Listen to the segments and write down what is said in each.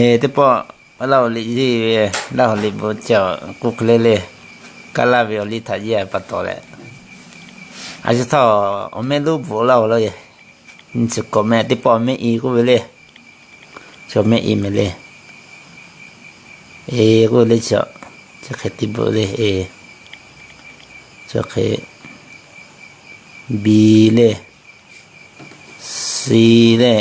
Teˇ pawˆ Laˇ huˍ liꞈ yeˇ ve, Laˇ huˍ liꞈ bvuhꞈ cawˬ k'oˆ hk'e le le, kaˇ laˇ ve awˬ liˇ htaꞈ yeˇ a pa taw leh, a shu htawˇ awˬ mehˆ lonˉ bvuhꞈ laˇ huˍ law ye. Nyi chi k'awꞈ meh teˇ pawˆ mehˆ i k'oˆ ve le. Chaw mehˆ i meh le. E k'oˆ le chaw, chi hk'e te bvuhꞈ le e. Chi hk'e bi le, si le,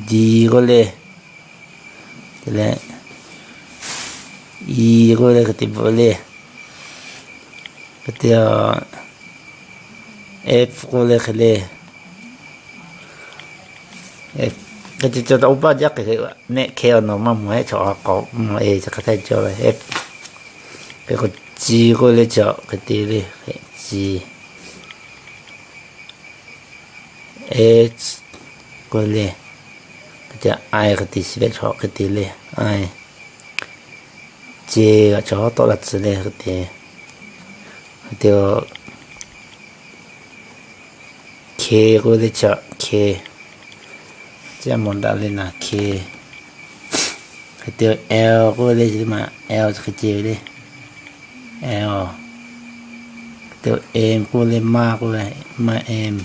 di k'oˆ le, te leh i k'oˆ le hk'e te bvuhꞈ le. Hk'e te, f k'oˆ le hk'e le. Hk'e te cawˬ taꞈ oˇ paˇ jaˇ hk'e, mehˆ hkeh awˬ nawˬ maˇ mawˬ heˆ, chaw a k'awꞈ mawˬ e chi hk'e te cawˬ ve. Hk'e k'o ci k'oˆ le chaw hk'e te le, ci, e k'oˆ le, hk'e te ai hk'e te chi leh chaw hk'e te le, ai, ce g'aꞈ chaw hawˉ tawˆ la tcuh le hk'e te, hk'e te Hk'e k'oˆ le chaw, hk'e, ce mawˬ daꞈ le naˬ, hk'e. Hk'e te el k'oˆ le, maˇ el chi hk'e ce ve le, el. Hk'e te em k'oˆ le, maˇ k'oˆ ve, maˇ em,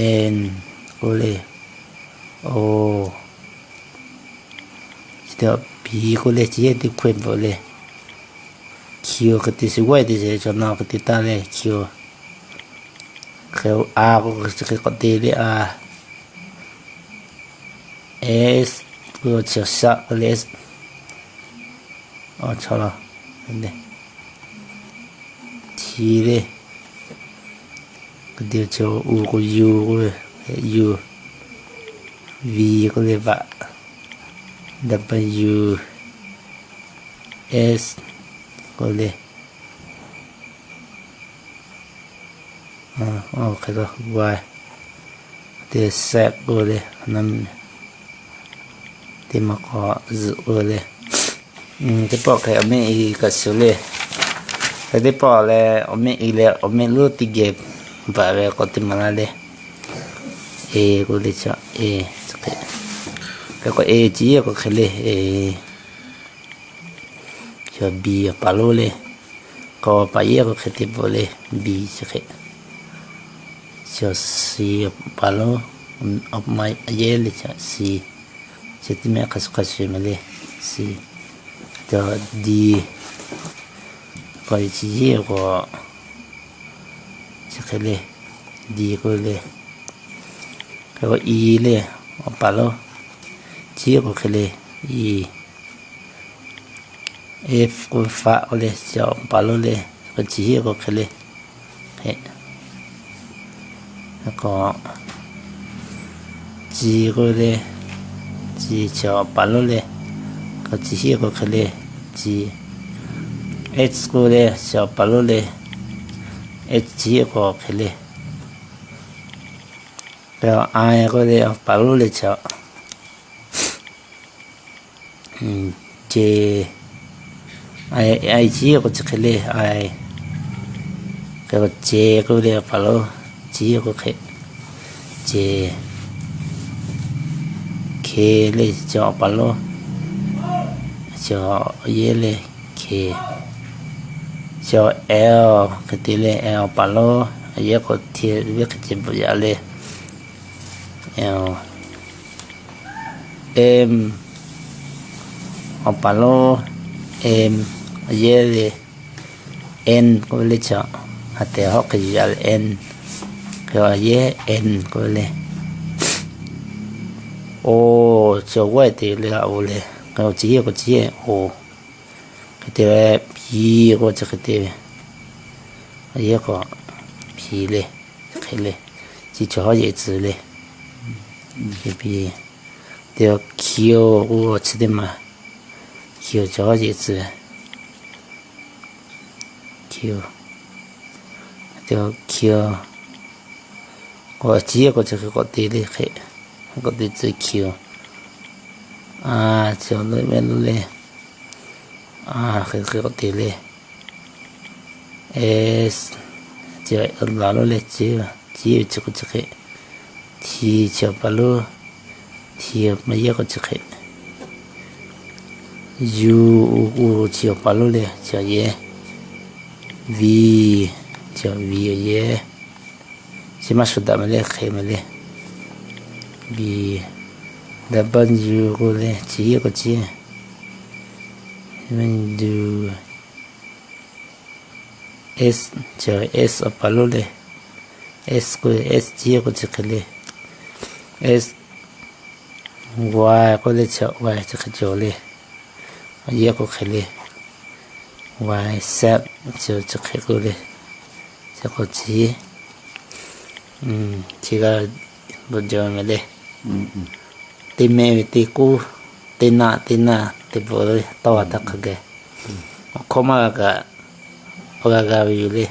en k'oˆ le, o. Chi te pi k'oˆ le, chi yehˇ teˇ hkawehˇ bvuhꞈ le. Hkiu hk'e te shiˍ g'awehˇ te shiˍ chaw na hk'e te taˇ le, hkiu. Hk'e a k'o chi hk'e k'awꞈ te le, a. S k'oˆ chi shaˆ k'oˆ le, a chaw la, hti le. Hk'e te chi u k'o yu k'oˆ ve, yu. Vi k'oˆ le, vaꞈ. W S k'oˆ le, hk'e te sehˆ k'oˆ le, teˇ maˬ k'awꞈ zuhꞈ k'oˆ le. Teˇ pawˆ hk'e awˬ mehˆ i kaꞈ shuˍ le. Hk'e teˇ pawˆ leh awˬ mehˆ i leh awˬ mehˆ lonˉ teˇ geh baˬ ve k'awꞈ te maˍ laˇ le. E k'oˆ le, e, hk'e k'o e chi yehˇ k'o hk'e le, e. Chaw bi awˬ paˍ lonˉ le. K'awꞈ paˍ yehˇ k'o hk'e te bvuhꞈ le, bi chi hk'e. Chaw si awˬ paˍ lonˉ, awˬ ma yehˇ le chaw si. Chi teˇ mehˆ hk'a shuˍ hk'a shuˍ meh le, si. Chaw di k'o chi yehˇ k'o chi hk'e le, di k'oˆ le. Hk'e k'o i le, awˬ paˍ lonˉ, chi yehˇ k'o hk'e le, i. F k'oˆ faˆ k'oˆ le, chi awˬ paˍ lonˉ le, k'o chi yehˇ k'o hk'e le. Hk'e k'o ci k'oˆ le, ci chi awˬ paˍ lonˉ le, k'o chi yehˇ k'o hk'e le, ci. H k'oˆ le, chi awˬ paˍ lonˉ le, chi yehˇ k'o hk'e le. K'o I k'oˆ le, awˬ paˍ lonˉ le chi. J, I, I chi yehˇ k'o chi hk'e le, I. Hk'e k'o ce k'oˆ le, awˬ paˍ lonˉ, chi yehˇ k'o hk'e, ce. K le, chi awˬ paˍ lonˉ, chi yehˇ le, K. Chi L hk'e te le, awˬ paˍ lonˉ, yehˇ k'o hteˇ ve hk'e ce bvuhꞈ yaꞈ le. M, awˬ paˍ lonˉ, M, yehˇ le, N k'oˆ ve le chi, ha tehˬ hawˉ hk'e yuˬ yaꞈ le, N. Hk'e yehˇ N k'oˆ ve le. O, chi g'awˇ te le, o le. Hk'e k'o chi yehˇ k'o chi yehˇ, o. Hk'e te leh P k'o chi hk'e te ve, yehˇ k'o P le, hk'e le. Chi chaw hawˉ yeꞈ tcuh le, P. Te Q k'o chi teˇ maˬ, Q chaw hawˉ yeꞈ tcuh ve, Q. Te Q k'o chi yehˇ k'o chi hk'e k'awꞈ te le, hk'e k'awꞈ te tcuh Q. A, chi awˬ lonˉ mehˆ lonˉ le, a, hk'e hk'e k'awꞈ te le. S, chi laˬ lonˉ le, chi, chi yehˇ ve chi k'o chi hk'e, T chi awˬ pa lonˉ, T maˇ yehˇ k'o chi hk'e. U, u, u chi awˬ pa lonˉ le chi awˬ yehˇ. V chi awˬ, V awˬ yehˇ. Chi maˇ shuˍ daꞈ mehˍ le, hk'e mehˍ le. V, W k'oˆ le chi yehˇ k'o chi. S, S awˬ pa lonˉ le. S k'o, S chi yehˇ k'o chi hk'e le. S, Y k'oˆ le chi, Y chi hk'e cawˬ le. Yehˇ k'o hk'e le. Y, Z chi, chi hk'e k'oˆ le. Chi k'o chi, chi g'a lo jaw mehˍ le. Teˇ mehˆ ve teˇ k'oˆ, teˇ naˆ teˇ naˆ teˇ bvuhꞈ le tawˇ g'a htaˇ hk'a gaˬ. Awˬ hkawˇ maˇ g'a kaꞈ, awˬ g'a g'a ve yoˬ le.